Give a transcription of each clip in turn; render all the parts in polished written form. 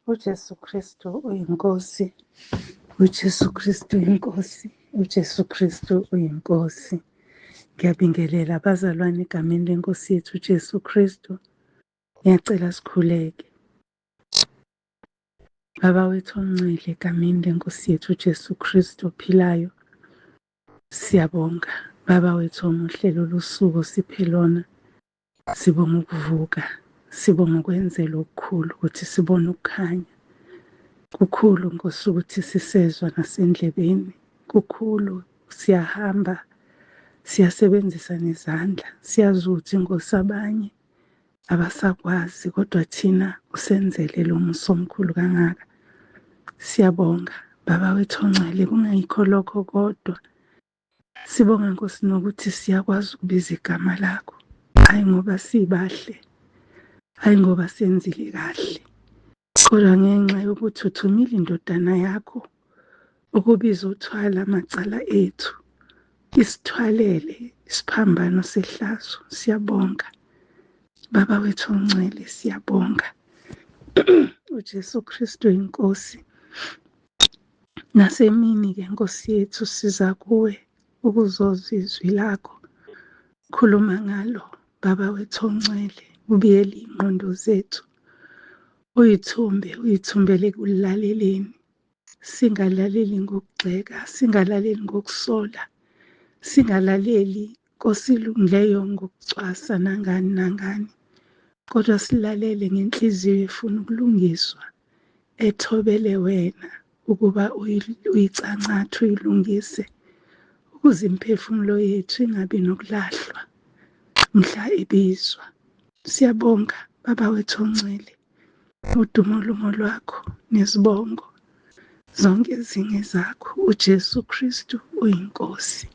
UJesu Kristu uyiNkosi, uJesu Kristu uyiNkosi, uJesu Kristu uyiNkosi. Ngiyabingelela abazalwane egameni lenkosi yethu uJesu Kristu. Ngiyacela sikhuleke. Baba wethu ongcwele egameni lenkosi yethu uJesu Kristu ophilayo. Siyabonga Baba wethu omuhle lolu suku siphe lona. Sibonga ukuvuka, sibonga ukwenzela okukhulu ukuthi sibone ukukhanya. Kukhulu Nkosi ukuthi sisezwa nasendlebeni. Kukhulu siyahamba siyasebenzisa nezandla siyazi ukuthi Nkosi abanye abasakwazi kodwa thina usenzele lo musa omkhulu kangaka. Siyabonga Baba wethu ongcwele kungayikho lokho kodwa Sibonga Nkosi nokuthi siyakwazi ukubiza igama lakho. Hayi ngoba sibahle. Hayi ngoba senzile kahle. Kodwa ngenxa yokuthi uthumile indodana yakho ukuba izothwala amacala ethu. Isithwalele isiphambano sehlazo. Siyabonga. Baba wethu ongcwele siyabonga. uJesu Kristu inkosi. Nasemini-ke Nkosi yethu siza kuwe ukuzozwa izwi lakho. Khuluma ngalo Baba wethu ongcwele, ubiyele iy'ngqondo zethu. Uyithumbe, uyithumbele ekulaleleni. Singalaleli ngokugxeka, singalaleli ngokusola, singalaleli Nkosi ilungileyo ngokucwasa nangani nangani, kodwa silalele ngenhliziyo efuna ukulungiswa ethobele wena ukuba uyicancathe uyilungise ukuze imiphefumulo yethu ingabi nokulahlwa mhla ibizwa. Siyabonga Baba wethu ongcwele, udumo lungo lwakho nezibongo zonke ezinye zakho. UJesu Kristu uyiNkosi.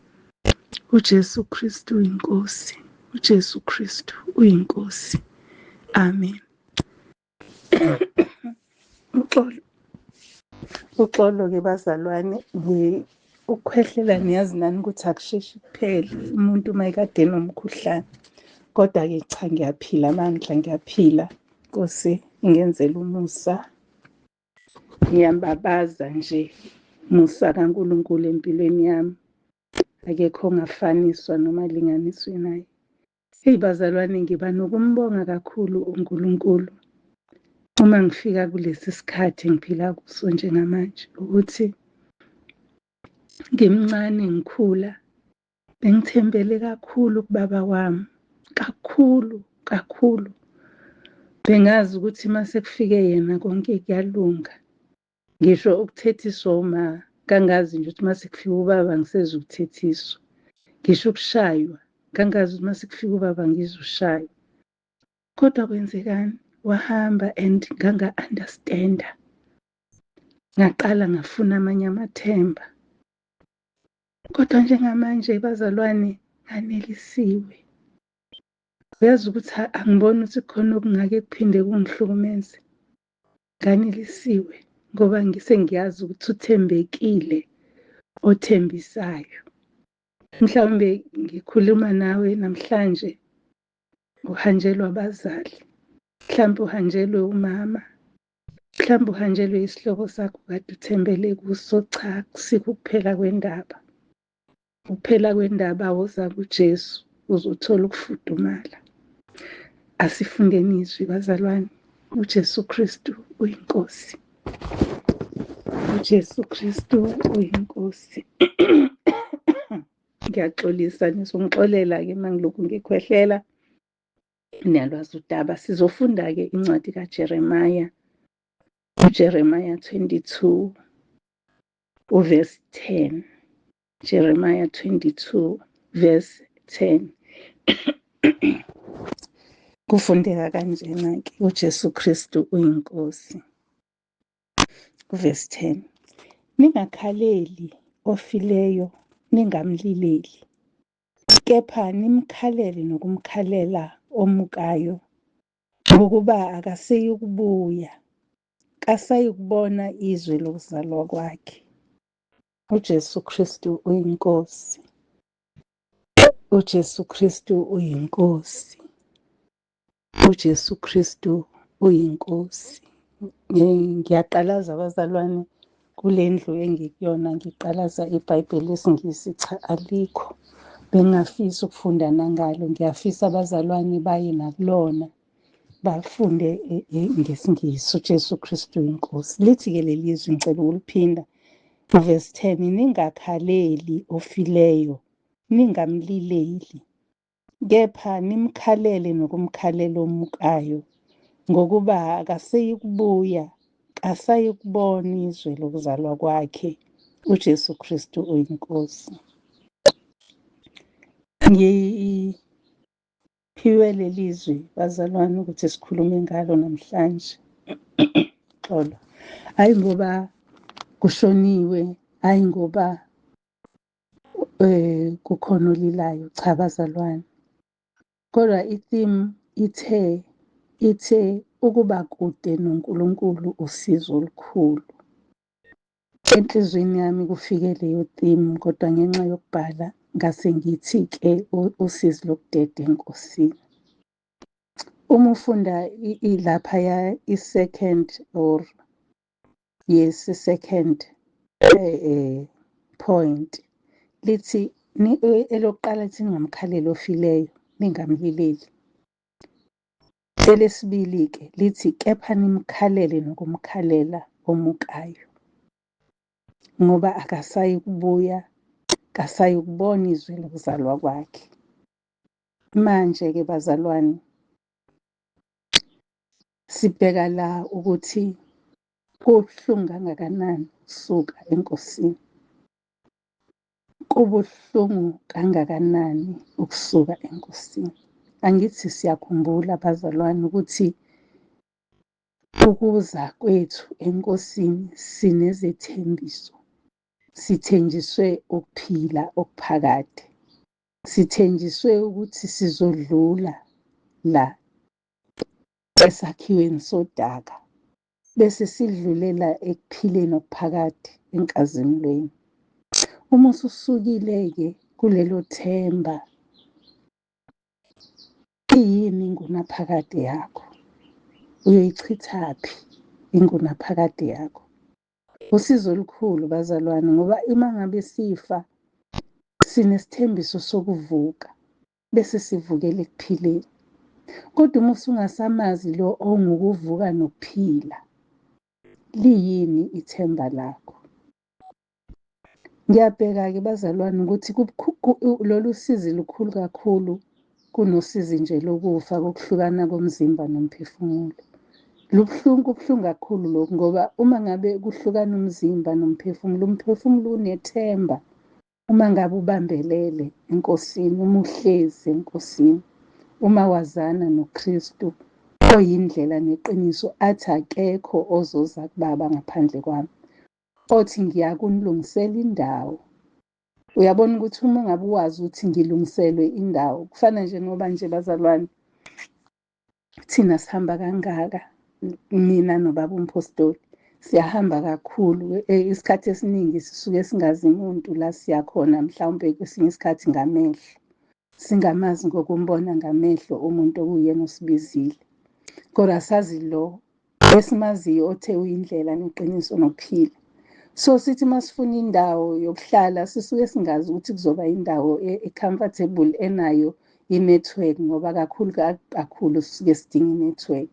UJesu Kristu uyiNkosi. UJesu Kristu uyiNkosi. Amen. Uxolo. Uxolo-ke bazalwane, ukukhwehlela niyazi nani ukuthi akusheshi kuphele umuntu uma ekade enomkhuhlane. Kodwa-ke cha ngiyaphila amandla ngiyaphila. Nkosi ingenzela umusa. Ngiyambabaza nje musa kaNkulunkulu empilweni yami. Akekho ongafaniswa noma alinganiswe naye. Eyi bazalwane ngiba nokumbonga kakhulu uNkulunkulu uma ngifika kulesi sikhathi engiphila kuso njengamanje ukuthi ngimncane ngikhula bengithembele kakhulu kubaba wami kakhulu kakhulu bengazi ukuthi uma sekufike yena konke kuyalunga ngisho ukuthethiswa uma kangazi nje ukuthi uma sekufika ubaba ngisezukuthethiswa ngisho ukushaywa kangazi ukuthi uma sekufika ubaba ngizoshaywa kodwa kwenzekani wahamba and nganga-understanda ngaqala ngafuna amanye amathemba kodwa njengamanje bazalwane nganelisiwe uyazi ukuthi angiboni ukuthi khona okungake kuphinde kungihlukumeze Nganelisiwe ngoba ngisengiyazi ukuthi uthembekile othembisayo. Mhlawumbe ngikhuluma nawe namhlanje uhanjelwa abazali, mhlawumbe uhanjelwe umama, mhlawumbe uhanjelwe isihlobo sakho kade uthembele kuso. Cha, kusikho ukuphela kwendaba. Ukuphela kwendaba woza kuJesu uzothola ukufudumala. Asifundeni izwi bazalwane. UJesu Kristu uyiNkosi. UJesu Kristu uyiNkosi. Ngiyaxolisa nizongixolela-ke uma ngilokhu ngikhwehlela. Niyalwazi udaba. Sizofunda-ke incwadi kaJeremiya. UJeremiya 22 uverse 10. Jeremiah 22 verse 10 Kufundeka kanjena ke uJesu Kristu uyiNkosi. Verse 10 Ningakhaleli ofileyo ningamlileli kepha nimkhalele nokumkhalela omukayo ngokuba akaseyukubuya kasayikubona izwe lokuzalwa kwakhe. UJesu Kristu uyiNkosi. UJesu Kristu uyiNkosi. UJesu Kristu uyiNkosi. Ngiyaqalaza bazalwane kule ndlu engikuyona, ngiqalaza iBhayibheli lesiNgisi, cha alikho. Bengingafisa ukufunda nangalo, ngiyafisa abazalwane baye nakulona bafunde ngesiNgisi, uJesu Kristu inkosi. Lithi-ke leli zwi, ngicela ukuliphinda, verse 10, ningakhaleli ofileyo, ningamlileli, kepha nimkhalele nokumkhalela omukayo, ngokuba akaseyikubuya, kasayikubona izwe lokuzalwa kwakhe. uJesu Kristu uyinkosi. Ngiphiwe leli zwi bazalwane ukuthi sikhulume ngalo namhlanje. Xolo. Hayi ngoba kushoniwe, hayi ngoba kukhona olilayo, cha bazalwane. Kodwa i-theme ithe ukuba kude noNkulunkulu usizo olukhulu. Enhliziyweni yami kufike leyo theme, kodwa ngenxa yokubhala ngase ngithi-ke usizi lokudeda eNkosini. Uma ufunda laphaya i-second or yes, i-second point, lithi elokuqala lithi ningamkhaleli ofileyo, ningamlileli. Elesibili-ke lithi kepha nimkhalele nokumkhalela omukayo, ngoba akasayi kubuya, kasayi kubona izwe lokuzalwa kwakhe. Manje-ke bazalwane, sibheka la ukuthi kubuhlungu kangakanani ukusuka eNkosini. Kubuhlungu kangakanani ukusuka eNkosini. Angithi siyakhumbula bazalwane ukuthi ukuza kwethu eNkosini sinezethembiso. Sithenjiswe ukuphila okuphakade. Sithenjiswe ukuthi sizodlula la esakhiweni sodaka bese sidlulela ekuphileni okuphakade enkazimulweni. Uma ususukile-ke kulelo themba, iyini ingunaphakade yakho? Uyoyichithaphi ingunaphakade yakho? Usizo olukhulu bazalwane, ngoba uma ngabe sifa sinesithembiso sokuvuka bese sivukela ekuphileni. Kodwa uma usungasamazi lo ongukuvuka nokuphila, liyini ithemba lakho? Ngiyabheka-ke bazalwane ukuthi lolu sizi lukhulu kakhulu kunosizi nje lokufa kokuhlukana komzimba nomphefumulo. Lubuhlungu, kubuhlungu kakhulu lokhu, ngoba uma ngabe kuhlukana umzimba nomphefumulo, umphefumulo unethemba uma ngabe ubambelele eNkosini, uma uhlezi eNkosini, uma wazana noKristu oyindlela neqiniso, athi akekho ozoza kubaba ngaphandle kwami, othi ngiyakunilungisela indawo. Uyabona ukuthi uma ngabe wazi ukuthi ngilungiselwe indawo, kufana nje ngoba nje bazalwane thina sihamba kangaka, mina nobaba umpostoli siyahamba kakhulu. Isikhathi esiningi sisuke singazi umuntu la siyakhona, mhlawumbe kwesinye isikhathi ngamehlo, singamazi ngokumbona ngamehlo umuntu okuyena osibizile, kodwa sazi lo esimaziyo othe uyindlela neqiniso nokuphila. So sithi masifuna indawo yokuhlala sisuke singazi ukuthi kuzoba indawo e-comfortable enayo i-network, ngoba kakhulu kakhulu sisuke sidinga i-network.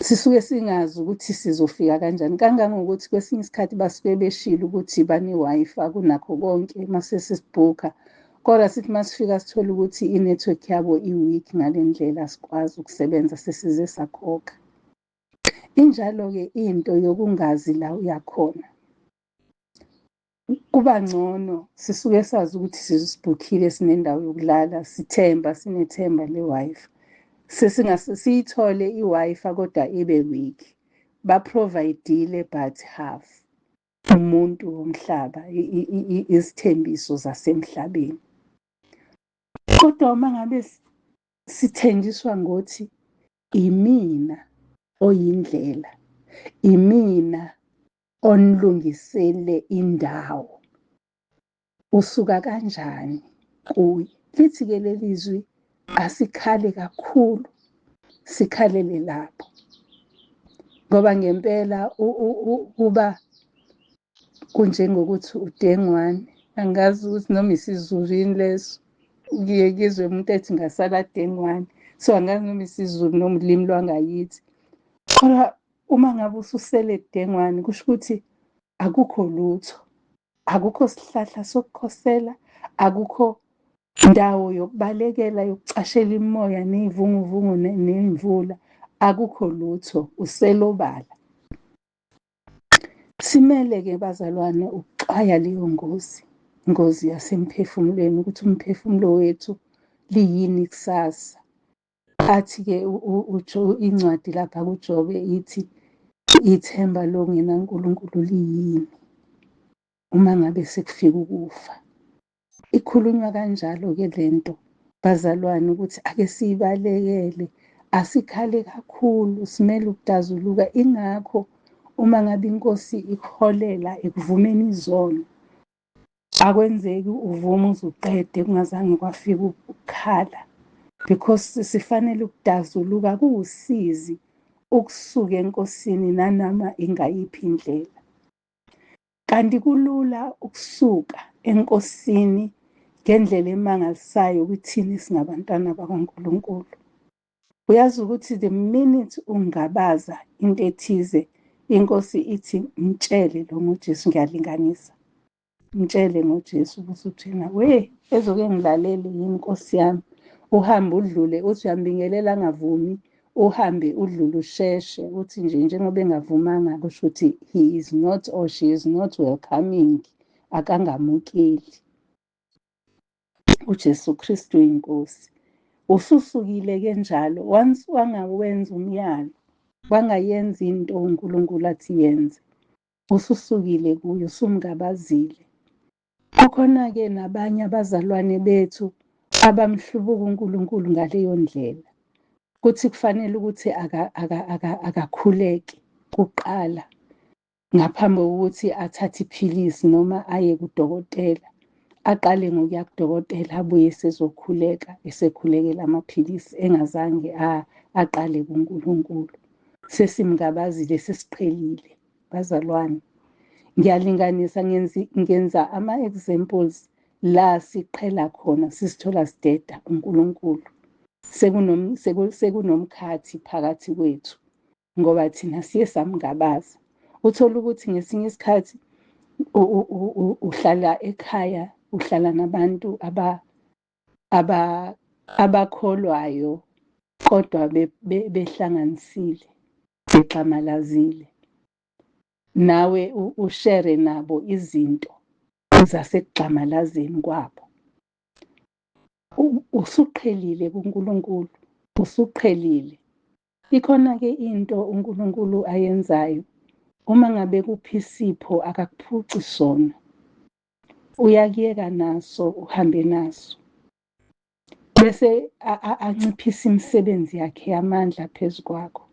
Sisuke singazi ukuthi sizofika kanjani, kangangokuthi kwesinye isikhathi basuke beshilo ukuthi bane-Wi-Fi kunakho konke mase sisibhukha, kodwa sithi masifika sithole ukuthi i-network yabo i-weak ngale ndlela, asikwazi ukusebenza, sesize sakhokha. Injalo-ke into yokungazi la uyakhona. Kuba ngcono sisuke sazi ukuthi sisibhukhile, sinendawo yokulala, sithemba, sinethemba le-Wi-Fi. Siyithole i-Wi-Fi kodwa ibe weak. Ba-provide-ile but half. Umuntu womhlaba, izithembiso zasemhlabeni. Kodwa uma ngabe sithenjiswa ngothi imina oyindlela, imina onilungisele indawo, usuka kanjani kuye? Lithi-ke leli zwi asikhale kakhulu, sikhalele lapho. Ngoba ngempela kuba kunjengokuthi udengwane. Angazi ukuthi noma isiZulu yini leso. Ngiye ngizwe umuntu ethi ngasala dengwane. So angazi noma isiZulu noma ulimi lwangakithi. Kodwa uma ngabe ususele dengwane kusho ukuthi akukho lutho. Akukho sihlahla sokukhosela, akukho ndawo yokubalekela yokucashela imimoya ney'vunguvungu ney'mvula, akukho lutho, uselobala. Simele-ke bazalwane ukuxwaya leyo ngozi, ingozi yasemphefumulweni, ukuthi umphefumulo wethu liyini ikusasa. Athi-ke incwadi lapha kuJobe ithi ithemba longenaNkulunkulu liyini uma ngabe sekufika ukufa. Ikhulunywa kanjalo-ke le nto bazalwane ukuthi ake siyibalekele, asikhale kakhulu, simele ukudazuluka. Ingakho uma ngabe inkosi ikuholela ekuvumeni izono, akwenzeki uvume uze uqede kungazange kwafika ukukhala because sifanele ukudazuluka kuwusizi ukusuka enkosini nanoma ingayiphi indlela. Kanti kulula ukusuka enkosini ngendlela emangalisayo kuthina singabantwana bakaNkulunkulu. Uyazi ukuthi the minute ungabaza into ethize, inkosi ithi mtshele lo ngoJesu, ngiyalinganisa. Mtshele ngoJesu ukuthi uthina we ezoke ngilalele yini Nkosi yami. Uhambe udlule uthi uyambingelela angavumi, uhambe udlule usheshe uthi nje njengoba engavumanga kusho ukuthi he is not or she is not welcoming, akangamukeli. uJesu Kristu inkosi. Ususukile ke njalo once wangawenza umyalo, wangayenza into uNkulunkulu athi yenze, ususukile kuye, usumngabazile. Kukhona-ke nabanye abazalwane bethu abamhlubuka uNkulunkulu ngaleyo ndlela, kuthi kufanele ukuthi akakhuleke kuqala ngaphambi kokuthi athathe iphilisi noma aye kudokotela. Aqale ngokuya kudokotela abuye esezokhuleka, esekhulekela amaphilisi engazange aqale kuNkulunkulu. Sesimngabazile, sesiqhelile bazalwane. Ngiyalinganisa ngenza ama-examples la siqhela khona sisithola sideda uNkulunkulu. Sekunomkhathi phakathi kwethu ngoba thina siye samngabaza. Uthole ukuthi ngesinye isikhathi uhlala ekhaya, uhlala nabantu abakholwayo kodwa behlanganisile, bexamalazile. Nawe ushere nabo izinto zasekugxamalazeni kwabo. Usuqhelile kuNkulunkulu, usuqhelile. Ikhona-ke into uNkulunkulu ayenzayo, uma ngabe kuphi isipho akakuphuci sona, uyakuyeka naso uhambe naso, bese anciphise imisebenzi yakhe yamandla phezu kwakho.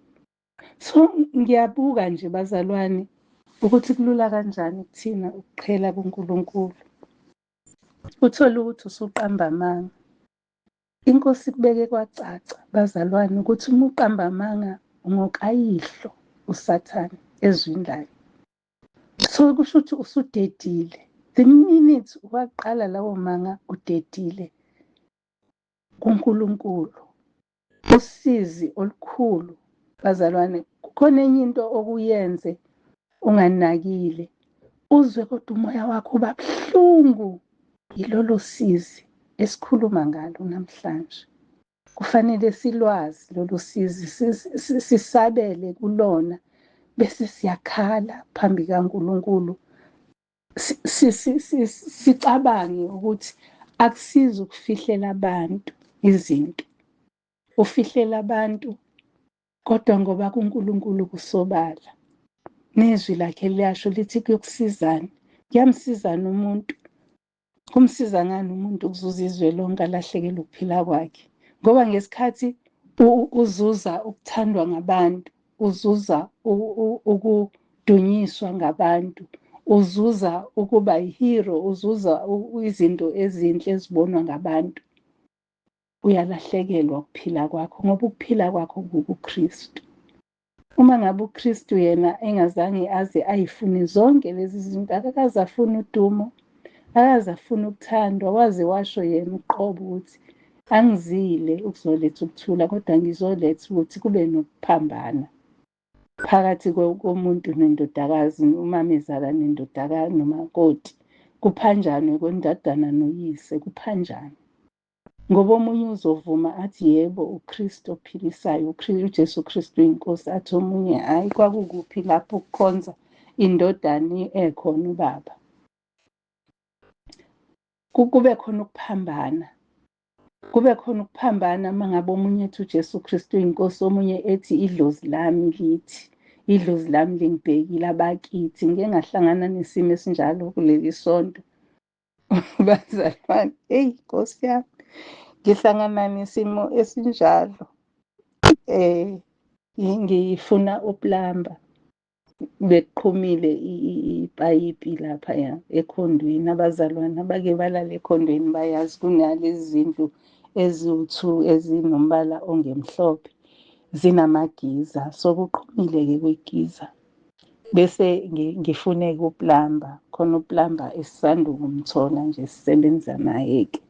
So ngiyabuka nje bazalwane ukuthi kulula kanjani kuthina ukuqhela kuNkulunkulu. Uthole ukuthi usuqamba amanga. Inkosi kubeke kwacaca bazalwane ukuthi uma uqamba amanga ungokayihlo uSathane ezwini layo. So kusho ukuthi usudedile. The minute waqala lawo manga udedile kuNkulunkulu. Usizi olukhulu bazalwane, kukhona enye into okuyenze unganakile, uzwe kodwa umoya wakho uba buhlungu yilolo sizi esikhuluma ngalo namhlanje. Kufanele silwazi lolu sizi, sisabele kulona bese siyakhala phambi kaNkulunkulu, sicabange ukuthi akusizi ukufihlela abantu izinto. Ufihlela abantu kodwa ngoba kuNkulunkulu kusobala. Nezwi lakhe liyasho lithi kuyokusizani. Kuyamsizani umuntu? Kumsiza ngani umuntu ukuzuza izwe lonke alahlekelwe ukuphila kwakhe? Ngoba ngesikhathi uzuza ukuthandwa ngabantu, uzuza ukudunyiswa ngabantu, uzuza ukuba yi-hero, uzuza izinto ezinhle ezibonwa ngabantu, uyalahlekelwa ukuphila kwakho ngoba ukuphila kwakho kukuKristu. Uma ngabe uKristu yena engazange aze ayifune zonke lezi zinto, akakaze afune udumo, akaze afune ukuthandwa, waze washo yena uqobo ukuthi angizile ukuzoletha ukuthula, kodwa ngizoletha ukuthi kube nokuphambana phakathi komuntu nendodakazi, umamezala nendodakazi nomakoti, kuphanjanwe kwendodana noyise, kuphanjanwe. Ngoba omunye uzovuma athi yebo uKristu ophilisayo, uJesu Kristu uyinkosi, athi omunye hhayi, kwakukuphi lapho kukhonza indodana ekhona ubaba. Kube khona ukuphambana, kube khona ukuphambana uma ngabe omunye ethi uJesu Kristu uyinkosi, omunye ethi idlozi lami lithi, idlozi lami lingibhekile abakithi. Ngike ngahlangana nesimo esinjalo kuleli sonto. Bazalwane, eyi Nkosi yami, ngihlangana nesimo esinjalo. Ngifuna uplamba, bekuqhumile ipayipi laphaya ekhondweni. Abazalwane abake balala ekhondweni bayazi kunalezi zindlu eziwu-2 ezinombala ongemhlophe, zinamagiza. So kuqhumile-ke kwigiza. Bese ngifune-ke uplamba, khona uplamba esisanda ukumthola nje sisebenza naye-ke.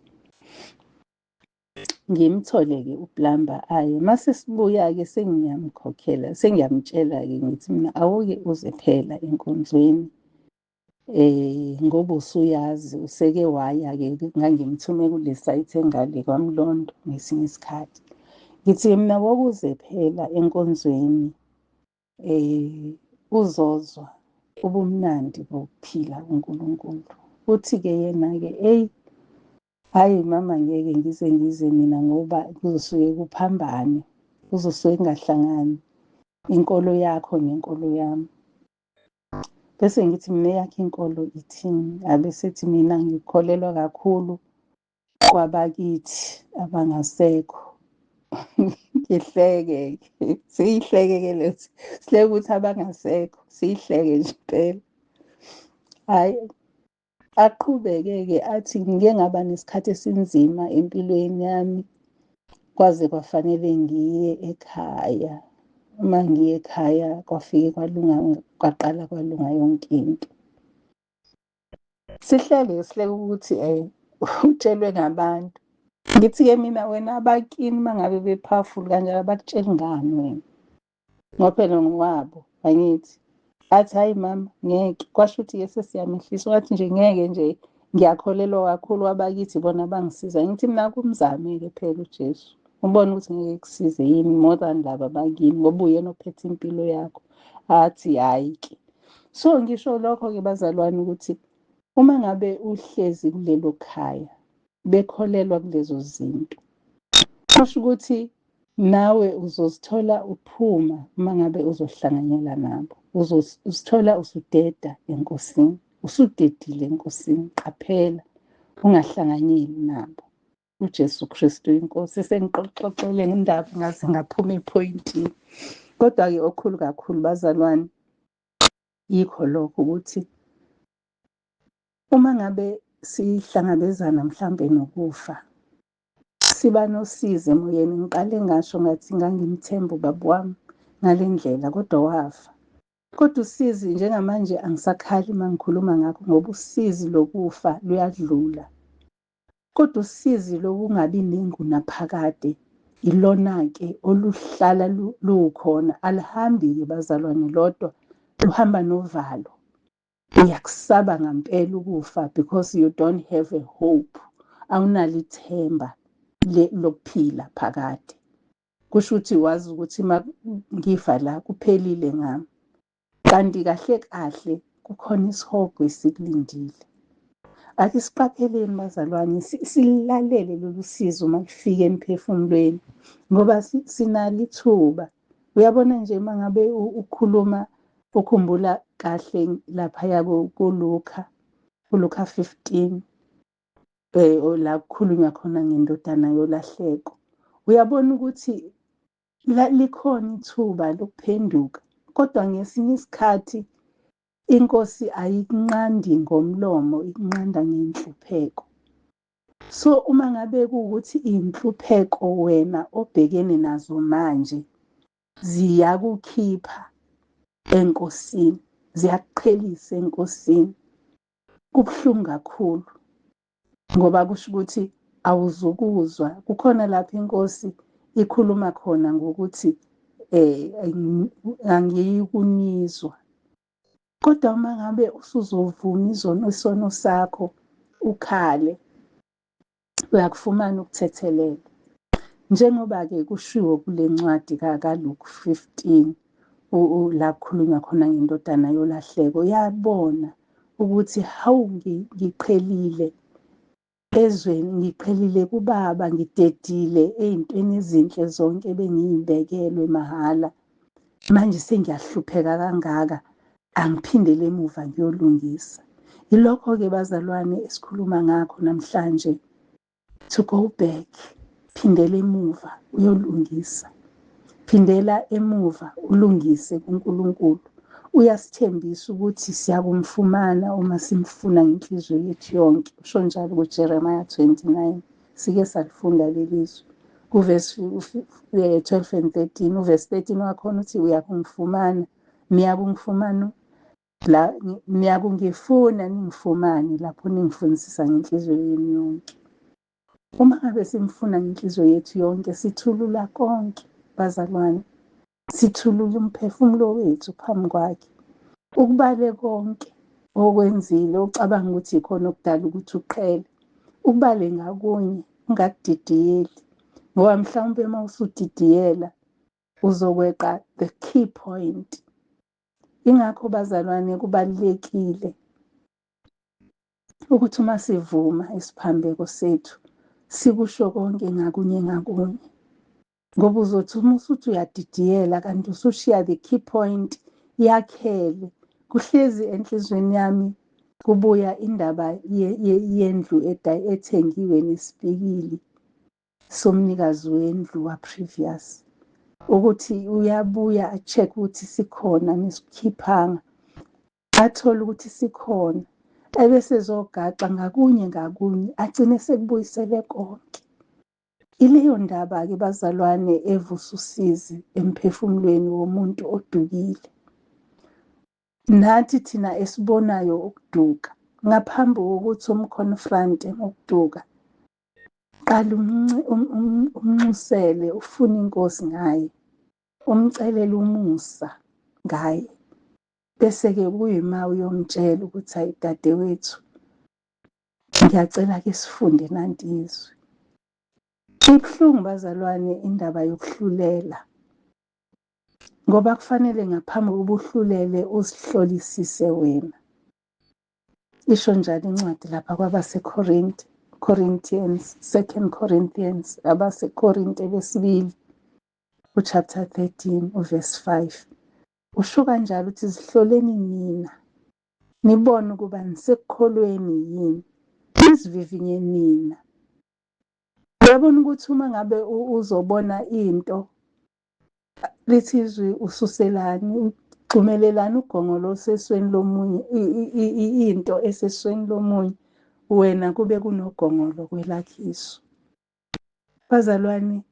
Ngimthole-ke uplamba aye, mase sibuya-ke sengiyamkhokhela, sengiyamtshela-ke ngithi mina awuke uze phela enkonzweni. Ngoba usuyazi useke waya-ke, ngangimthume kule site engale kwaMlondo ngesinye isikhathi. Ngithi mina wokuze phela enkonzweni, uzozwa ubumnandi bokuphila kuNkulunkulu. Uthi-ke yena-ke, eyi, hhayi mama ngeke ngize ngize mina ngoba kuzosuke kuphambane, kuzosuke kungahlangani inkolo yakho nenkolo yami. Bese ngithi mina eyakho inkolo ithini? Abe sethi mina ngikholelwa kakhulu kwabakithi abangasekho. Ngihleke-ke, siyihleke-ke lethi, sihleke ukuthi abangasekho, siyihleke nje impela. Hhayi, aqhubeke-ke athi ngike ngaba nesikhathi esinzima empilweni yami, kwaze kwafanele ngiye ekhaya. Uma ngiye ekhaya kwafike kwalunga, kwaqala kwalunga yonke into. Sihleke sihleke ukuthi utshelwe ngabantu. Ngithi-ke mina wena abakini uma ngabe be-powerful kanjalo abakutsheli ngani wena? Ngoba phela ngowabo, angithi? Athi hhayi mama ngeke, kwasho ukuthi-ke sesiyamehlisa, wathi nje ngeke nje ngiyakholelwa kakhulu abakithi bona bangisiza. Ngithi mina kumzame-ke phela uJesu, ubone ukuthi ngeke kusize yini more than laba bakini, ngoba uyena ophethe impilo yakho. Athi hhayi-ke. So ngisho lokho-ke bazalwane ukuthi uma ngabe uhlezi kulelo khaya bekholelwa kulezo zinto, kusho ukuthi nawe uzozithola uphuma uma ngabe uzohlanganyela nabo, uzozithola usudeda enkosini, usudedile enkosini. Qaphela ungahlanganyeli nabo. uJesu Kristu inkosi. Sengixoxele ngendaba ngaze ngaphuma ephoyintini. Kodwa-ke okukhulu kakhulu bazalwane yikho lokho ukuthi uma ngabe sihlangabezana mhlambe nokufa, siba nosizi emoyeni. Ngiqale ngasho ngathi ngangimthemba ubaba wami ngale ndlela, kodwa wafa. Kodwa usizi njengamanje angisakhali uma ngikhuluma ngakho, ngoba usizi lokufa luyadlula. Kodwa usizi lokungabi nengunaphakade ilona-ke oluhlala lukhona, alihambi-ke bazalwane lodwa, luhamba novalo. Uyakusaba ngampela ukufa because you don't have a hope, awunalo ithemba lokuphila phakade. Kusho ukuthi wazi ukuthi uma ngifa la kuphelile ngami, kanti kahle kahle kukhona isihogo esikulindile. Ake siqapheleni bazalwane, silalele lolu sizo uma lufika emphefumulweni, ngoba sinalo ithuba. Uyabona nje uma ngabe ukhuluma ukhumbula kahle laphaya kuLuka, kuLuka 15, la kukhulunywa khona ngendodana yolahleko. Uyabona ukuthi likhona ithuba lokuphenduka, kodwa ngesinye isikhathi inkosi ayikunqandi ngomlomo, ikunqanda ngenhlupheko. So uma ngabe kuwukuthi inhlupheko wena obhekene nazo manje Ziyakukhipha enkosini, ziyakuqhelisa enkosini. Kubuhlungu kakhulu ngoba kusho ukuthi awuzukuzwa. Kukhona lapho inkosi ikhuluma khona ngokuthi angiyikunizwa. Kodwa uma ngabe usuzovuma izono, isono sakho, ukhale, uyakufumana ukuthethelelwa. Njengoba-ke kushiwo kule ncwadi kaLuke 15, la kukhulunywa khona ngendodana yolahleko, yabona ukuthi hawu, ngiqhelile ezweni, ngiqhelile kubaba, ngidedile ey'ntweni ezinhle zonke ebengiy'bekelwe mahhala. Manje sengiyahlupheka kangaka, angiphindele emuva ngiyolungisa. Yilokho-ke bazalwane esikhuluma ngakho namhlanje, to go back, phindela emuva uyolungisa. Phindela emuva ulungise kuNkulunkulu. Uyasithembisa ukuthi siyakumfumana uma simfuna ngenhliziyo yethu yonke. Usho njalo kuJeremiah 29. Sike salifunda leli zwi. Kuvesi 12 and 13, uvesi 13 wakhona uthi uyakungifumana, niyakungifumana la, niyakungifuna ningifumane lapho ningifunisisa ngenhliziyo yenu yonke. Uma ngabe simfuna ngenhliziyo yethu yonke, sithulula konke bazalwane, sithulula umphefumulo wethu phambi kwakhe, ukubale konke okwenzile ucabanga ukuthi ikhona okudala ukuthi uqhele, ukubale ngakunye, ungakudidiyeli, ngoba mhlawumbe uma usudidiyela uzokweqa the key point. Ingakho bazalwane kubalulekile ukuthi uma sivuma isiphambeko sethu sikusho konke ngakunye ngakunye, ngoba uzothi uma usuthi uyadidiyela kanti usushiya the key point yakhele. Kuhlezi enhliziyweni yami kubuya indaba yendlu ethengiwe nesipikili somnikazi wendlu wa-previous, ukuthi uyabuya a-check ukuthi sikhona nesikhiphanga, athole ukuthi sikhona, ebese ezogaxa ngakunye ngakunye, agcine sekubuyisele konke. Ileyo ndaba-ke bazalwane evusa usizi emphefumulweni womuntu odukile. Nathi thina esibonayo ukuduka, ngaphambi kokuthi umconfronte ngokuduka, qala umnxusele, ufune inkosi ngaye, umcelele umusa ngaye, bese-ke kuyima uyomtshela ukuthi hayi dadewethu, ngiyacela ke sifunde nanti izwi. Ibuhlungu bazalwane indaba yokuhlulela, ngoba kufanele ngaphambi kokuba uhlulele uzihlolisise wena. Isho njalo incwadi lapha kwabaseKorinte, Corinthians, 2 Corinthians, abaseKorinte besibili, uchapter 13 uverse 5. Usho kanjalo ukuthi zihloleni nina, nibone ukuba nisekukholweni yini, nizivivinye nina. Uyabona ukuthi uma ngabe uzobona into, lithi izwi ususelani, ugxumelelani ugongolo osesweni lomunye, into esesweni lomunye, wena kube kunogongolo kwelakhe iso. Bazalwane,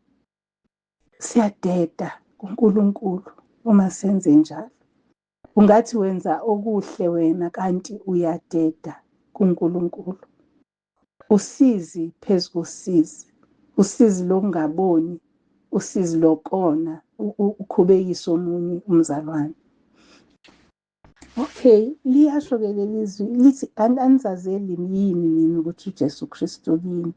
siyadeda kuNkulunkulu uma senze njalo. Ungathi wenza okuhle wena kanti uyadeda kuNkulunkulu. Usizi phezu kosizi, usizi lokungaboni, usizi lokona, ukhubekisa omunye umzalwane. Okay, liyasho-ke leli zwi lithi anizazeli yini nini ukuthi uJesu Kristu kini.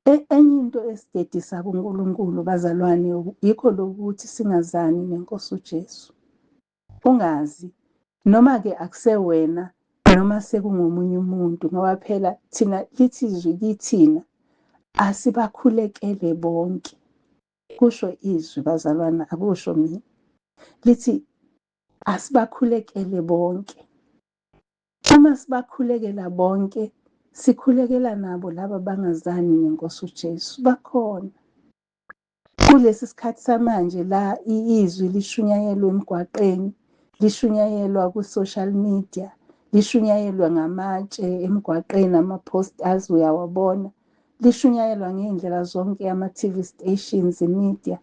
Enye into esidedisa kuNkulunkulu bazalwane yikho lokuthi singazani nenkosi uJesu. Ungazi noma-ke akusewena noma sekungomunye umuntu, ngoba phela thina lithi izwi kithina asibakhulekele bonke. Kusho izwi bazalwana, akusho mina. Lithi asibakhulekele bonke. Uma sibakhulekela bonke, sikhulekela nabo laba bangazani nenkosi uJesu. Bakhona. Kulesi sikhathi samanje la izwi lishunyayelwa emgwaqeni, lishunyayelwa ku-social media, lishunyayelwa ngamatshe emgwaqeni, ama-posters uyawabona, lishunyayelwa ngey'ndlela zonke, ama-TV stations, media.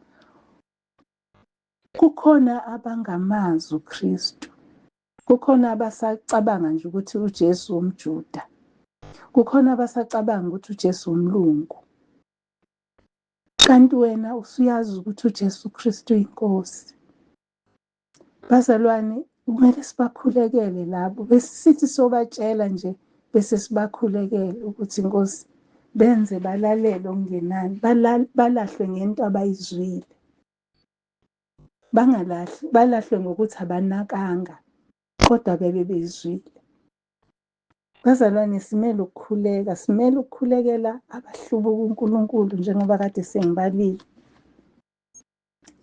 Kukhona abangamazi uKristu. Kukhona abasacabanga nje ukuthi uJesu umJuda. Kukhona abasacabanga ukuthi uJesu umlungu. Kanti wena usuyazi ukuthi uJesu Kristu uyinkosi. Bazalwane, kumele sibakhulekele labo, besithi sobatshela nje bese sibakhulekele ukuthi Nkosi benze balalele okungenani, balahlwe ngento abayizwile. Bangalahli, balahlwe ngokuthi abanakanga kodwa bebe bezwile. Bazalwane, simele ukukhuleka, simele ukukhulekela abahlubuka uNkulunkulu njengoba kade sengibalile.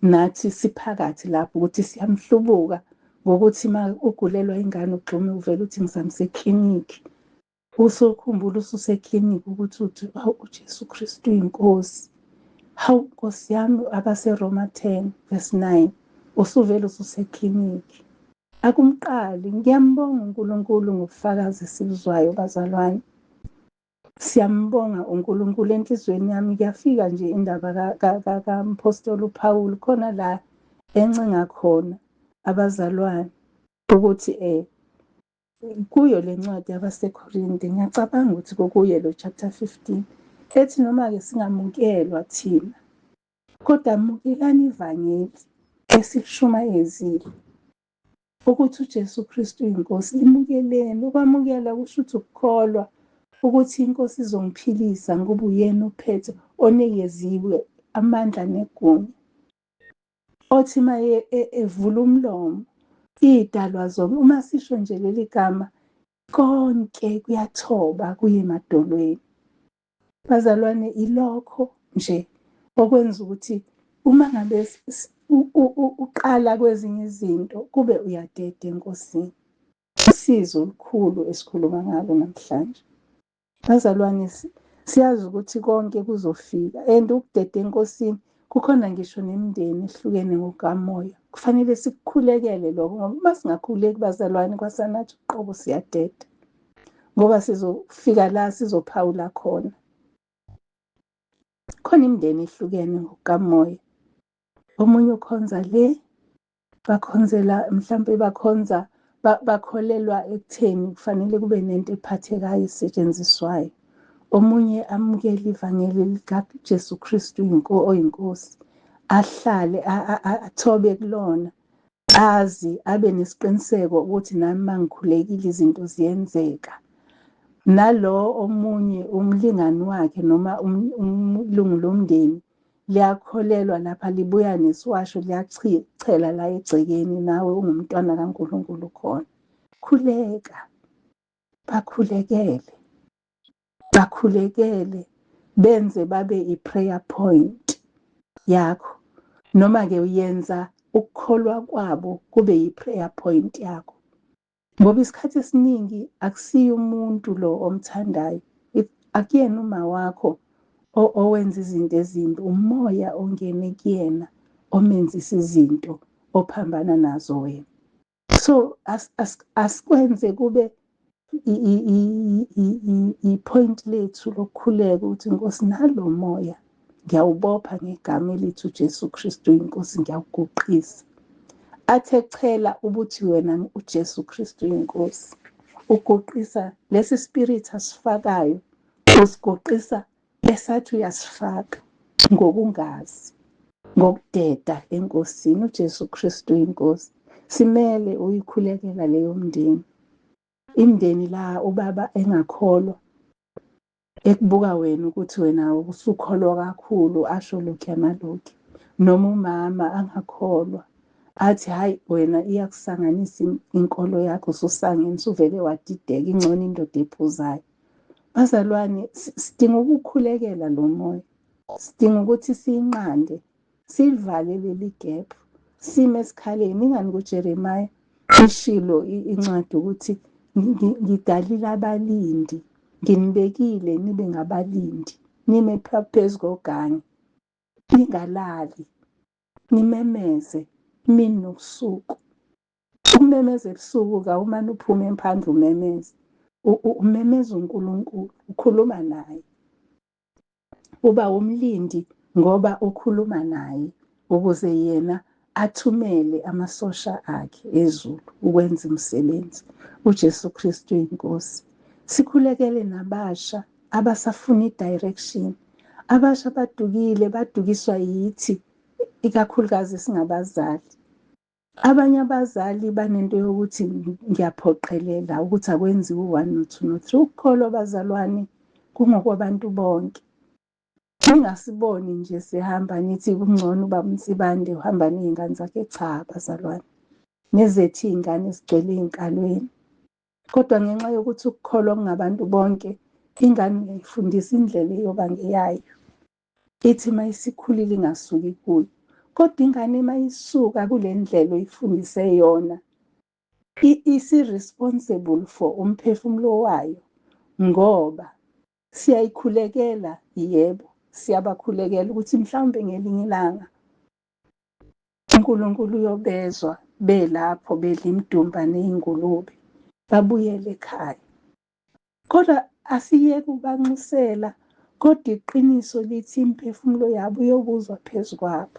Nathi siphakathi lapho ukuthi siyamhlubuka ngokuthi uma ugulelwa ingane ugxume uvele uthi ngizamisa eklinikhi. Usukhumbula ususeklinikhi ukuthi uthi hawu uJesu Kristu uyinkosi. Hawu Nkosi yami, abaseRoma 10 verse 9, usuvele ususeklinikhi. Akumqali, ngiyambonga uNkulunkulu ngobufakazi esibuzwayo bazalwane. Siyambonga uNkulunkulu enhliziyweni yami kuyafika nje indaba kaMphostoli uPaul khona la encenga khona abazalwane ukuthi kuyo le ncwadi yabaseKorinte, ngiyacabanga ukuthi kukuye lo chapter 15, ethi noma-ke singamukelwa thina kodwa mukelani ivangeli esilishumayezile ukuthi uJesu Kristu uyinkosi, limukeleni. Ukwamukela kusho ukuthi ukukholwa ukuthi inkosi izongiphilisa ngoba uyena ophethe, onikeziwe amandla negunya, othi uma evula umlomo iy'dalwa zonke, uma sisho nje leli gama konke kuyathoba kuye emadolweni. Bazalwane, ilokho nje okwenza ukuthi uma ngabe uqala kwezinye izinto kube uyadeda eNkosini. Usizo olukhulu esikhuluma ngalo namhlanje. Bazalwane, siyazi ukuthi konke kuzofika and ukudeda eNkosini kukhona ngisho nemindeni ehlukene ngokukamoya. Kufanele sikukhulekele lokho ngoba uma singakhuleki bazalwane kwasanathi uqobo siyadeda. Ngoba sizofika la sizophawula khona. Khona imindeni ehlukene ngokukamoya. Omunye ukhonza le, bakhonzela mhlampe bakhonza bakholelwa ekutheni kufanele kube nento ephathekayo esetshenziswayo. Omunye amukele ivangeli likaJesu Kristu oyinkosi, ahlale athobe kulona, azi abe nesiqiniseko ukuthi nami mangikhulekile izinto ziyenzeka. Nalo omunye umlingani wakhe noma umlungu lomndeni liyakholelwa lapha, libuya nesiwasho liyachela la egcekeni, nawe ungumntwana kaNkulunkulu khona. Khuleka, bakhulekele, bakhulekele, benze babe i-prayer point yakho, noma-ke uyenza ukukholwa kwabo kube yi-prayer point yakho. Ngoba isikhathi esiningi akusiye umuntu lo omthandayo, akuyena uma wakho owenza izinto ezimbi, umoya ongene kuyena omenzisa izinto ophambana nazo wena. So asikwenze kube i-point lethu lokukhuleka ukuthi Nkosi nalo moya ngiyawubopha ngegama elithi uJesu Kristu inkosi, ngiyawuguqisa. Athe chela ubuthi wena uJesu Kristu inkosi, uguqisa lesi spirit asifakayo, usiguqisa esathi uyasifaka ngokungazi, ngokudeda enkosini. uJesu Kristu inkosi. Simele uyikhulekela leyo mndeni, imndeni la ubaba engakholwa, ekubuka wena ukuthi wena usukholwa kakhulu, asho lokhu nalokhu, noma umama angakholwa athi hayi wena iyakusanganisa inkolo yakho, ususangene usuvele wadideka, ingcono indoda ephuzayo. Bazalwane, sidinga ukukhulekela lo moya, sidinga ukuthi siyinqande, sivale leli gap, sime esikhaleni. Ingani kuJeremiah ishilo incwadi ukuthi ngidalile abalindi, nginibekile nibe ngabalindi, nime phezu kogange, ningalali, nimemeze imini nobusuku. Ukumemeza ebusuku kawumane uphume emphandle umemeze, umemeza uNkulunkulu, ukhuluma naye. Uba umlindi ngoba ukhuluma naye ukuze yena Athumele amasosha akhe ezulu ukwenza umsebenzi. UJesu Kristu inkosi. Sikhulekele nabasha abasafuna i-direction. Abasha badukile, badukiswa yithi, ikakhulukazi singabazali. Abanye abazali banento yokuthi ngiyaphoqelela ukuthi akwenziwe u-one no-two no-three. Ukukholwa bazalwane kungokwabantu bonke. Ningasiboni nje sihamba nithi kungcono ubaba uNsibande uhamba ney'ngane zakhe. Cha bazalwane, nezethu iy'ngane zigcwele ey'nkalweni. Kodwa ngenxa yokuthi ukukholwa kungabantu bonke, ingane uyayifundisa indlela eyoba ngeyayo. Ithi uma isikhulile ingasuki kuyo. Kodwa ingane uma isuka kule ndlela oyifundise yona, isi-responsible for umphefumulo wayo, ngoba siyayikhulekela, yebo, siyabakhulekela ukuthi mhlawumbe ngelinye ilanga uNkulunkulu uyobezwa belapho bedla imidumba ney'ngulube, babuyele ekhaya. Kodwa asiyeke ukubanxusela, kodwa iqiniso lithi imiphefumulo yabo iyobuzwa phezu kwabo.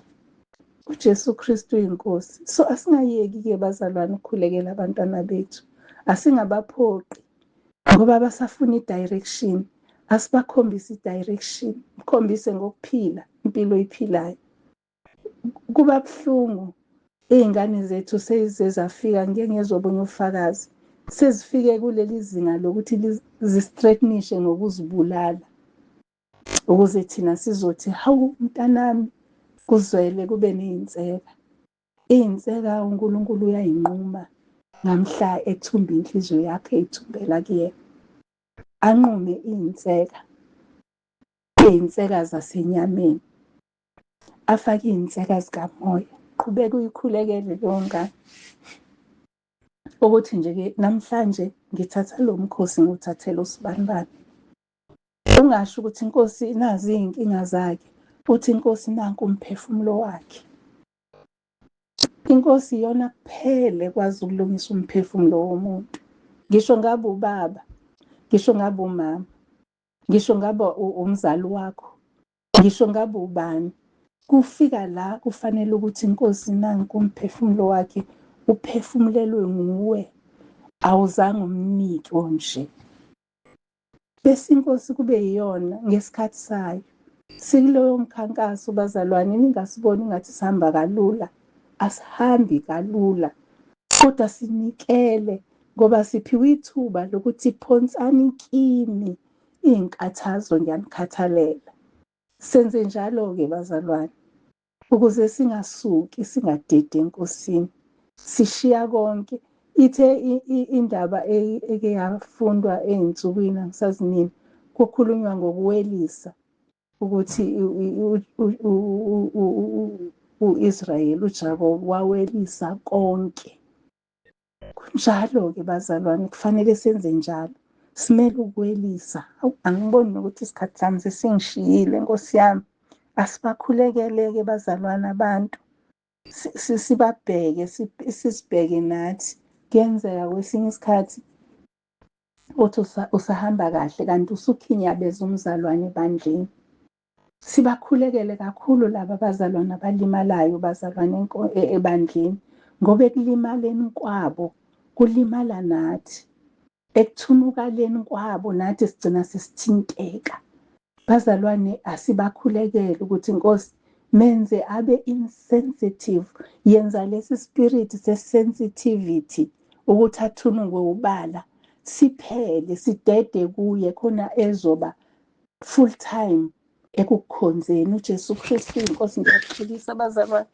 UJesu Kristu uyinkosi. So asingayeki-ke bazalwane ukukhulekela abantwana bethu, asingabaphoqi ngoba basafuna i-direction. Asibakhombise i-direction, mkhombise ngokuphila impilo oyiphilayo. Kuba buhlungu iy'ngane zethu sezize zafika, ngike ngezwa obunye ubufakazi, sezifike kuleli zinga lokuthi zi-threatenishe ngokuzibulala ukuze thina sizothi hawu mntanami, kuzwele kube ney'nseka. Iy'nseka uNkulunkulu uyayinquma ngamhla ethumba inhliziyo yakhe eyithumbela kuyena, anqume iy'nseka, iy'nseka zasenyameni, afake iy'nseka zikamoya. Qhubeka uyikhulekele leyo ngane ukuthi nje-ke namhlanje ngithatha lo mkhosi ngiwuthathele usibanibani. Ungasho ukuthi inkosi nazi iy'nkinga zakhe, uthi inkosi nanku umphefumulo wakhe. Inkosi iyona kuphela ekwazi ukulungisa umphefumulo womuntu. Ngisho ngabe ubaba, ngisho ngabe umama, ngisho ngabe umzali wakho, ngisho ngabe ubani, kufika la kufanele ukuthi inkosi nanku umphefumulo wakhe uphefumulelwe nguwe, awuzange umnike onje. Bese inkosi kube yiyona ngesikhathi sayo. Sikuloyo mkhankaso bazalwane, ningasiboni ngathi sihamba kalula. Asihambi kalula, kodwa sinikele ngoba siphiwe ithuba lokuthi phonsani kimi iy'nkathazo, ngiyanikhathalela. Senze njalo-ke bazalwane, ukuze singasuki singadedi enkosini, sishiya konke. Ithe indaba eke yafundwa ey'nsukwini angisazi nini, kukhulunywa ngokuwelisa ukuthi u-Israyeli uJakobe wawelisa konke. Kunjalo-ke bazalwane, kufanele senze njalo, simele ukuwelisa. Angiboni nokuthi isikhathi sami sesingishiyile, Nkosi yami. Asibakhulekele-ke bazalwane abantu, sibabheke, sisibheke nathi. Kuyenzeka kwesinye isikhathi uthi usahamba kahle kanti usukhinyabeza umzalwane ebandleni. Sibakhulekele kakhulu laba bazalwane abalimalayo, bazalwane ebandleni, ngoba ekulimaleni kwabo kulimala nathi, ekuthunukaleni kwabo nathi sigcina sesithinteka. Bazalwane, asibakhulekele ukuthi Nkosi menze abe insensitive, yenza lesi spirit se-sensitivity ukuthi athunukwe ubala, siphele sidede kuye khona ezoba full time ekukhonzeni uJesu Kristu inkosi. Ngiyakuxolisa bazalwane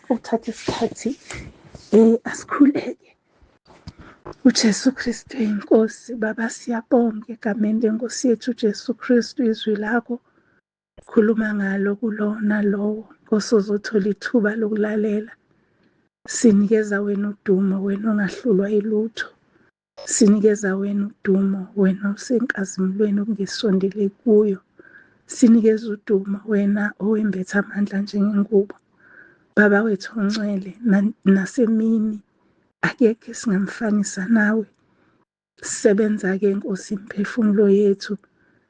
ukuthatha isikhathi, asikhuleke. UJesu Kristu inkosi. Baba, siyabonga egameni lenkosi yethu uJesu Kristu, izwi lakho khuluma ngalo kulona lowo Nkosi ozothola ithuba lokulalela. Sinikeza wena udumo, wena ongahlulwa ilutho. Sinikeza wena udumo, wena osenkazimulweni okungesondele kuyo. Sinikeza udumo wena owembethe amandla njengengubo. Baba wethu ongcwele, nasemini akekho esingamfanisa nawe. Sebenza-ke Nkosi imiphefumulo yethu,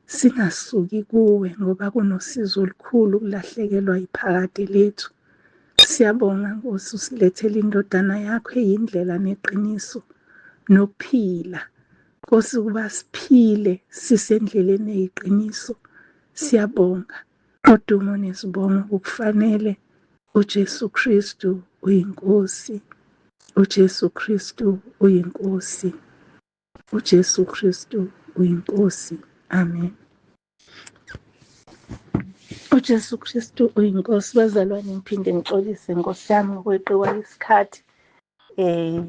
singasuki kuwe ngoba kunosizo olukhulu ukulahlekelwa iphakade lethu. Siyabonga Nkosi usilethele indodana yakho eyindlela neqiniso nokuphila. Nkosi ukuba siphile sisendleleni eyiqiniso. Siyabonga. Udumo nesibongo kukufanele uJesu Kristu uyiNkosi. uJesu Kristu uyiNkosi. uJesu Kristu uyiNkosi. Amen. UJesu Kristu uyiNkosi. Bazalwane, ngiphinde ngixolise Nkosi yami ngokweqiwa isikhathi. Eh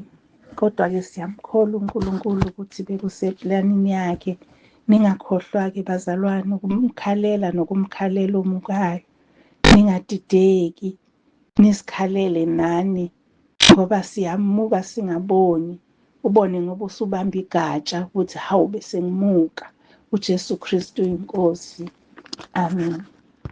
kodwa ke siyamkholwa uNkulunkulu ukuthi bekuseplanini yakhe. Ningakhohlwa ke bazalwane ukumkhalela nokumkhalela omukayo. Ningadideki, nisikhalele nani ngoba siyamuka singaboni. Ubone ngoba usubamba igatsha ukuthi hawu bese ngimuka. uJesu Kristu inkosi. Amen.